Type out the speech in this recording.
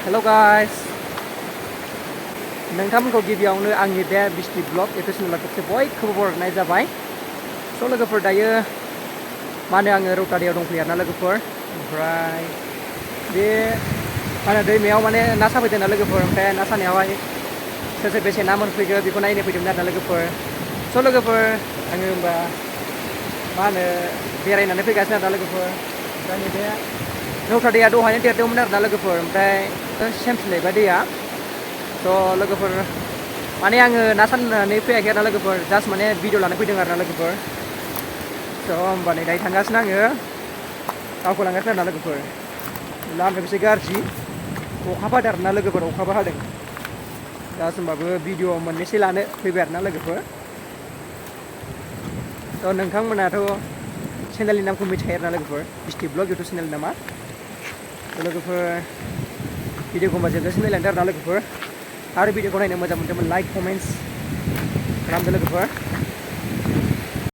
Hello guys, नोंथांमोनखौ गिबियावनो आंनि बे बिस्टि ब्लग इउटुब चेनेलाव खेबसे बयखौबो बरायनाय जाबाय। स' लोगोफोर दायो माने आङो रौतारियाव दंफैयो आरोना लोगोफोर। ओमफ्राय बे माने दैमायाव माने ना साफैदों ना लोगोफोर। ओमफ्राय ना सानायावहाय सोर बेसे ना मोनफैगो बेखौ नायनो फैदोंमोन आरोना लोगोफोर। स' लोगोफोर आङो होमबा मा होनो बेरायनानै फैगासिनो आरोना लोगोफोर। ओमफ्राय बे रौता दैया दहायनो देरदोंमोन आरोना लोगोफोर। ओमफ्राय सेम फिनलायबाय दैया। स' लोगोफोर माने आङो ना साननानै फैयाखै आरोना लोगोफोर, जास्ट माने भिडिअ लानो फैदों आरोना लोगोफोर। स' होमबा नै दायो थांगासिनो आङो गावखौ लांगासिनो आरोना लोगोफोर। लामाया एसे गाज्रि, अखाबो हादों आरोना लोगोफोर, अखाबो हादों। जास्ट होमबाबो भिडिअ मोननैसो लानो फैबाय आरोना लोगोफोर। थ' नोंथांमोनाथ' चेनेलनि नामखौ मिथिखायो आरोना लोगोफोर, बिस्टि ब्लग इउटुब चेनेलनि नामा। लोगोफोर भिडिअखौ होमबा जोबजासिम नायलांदो आरोना लोगोफोर। आरो भिडिअखौ नायनो मोजां मोनदोंमोन लाइक कमेन्ट्स खालामदो लोगोफोर।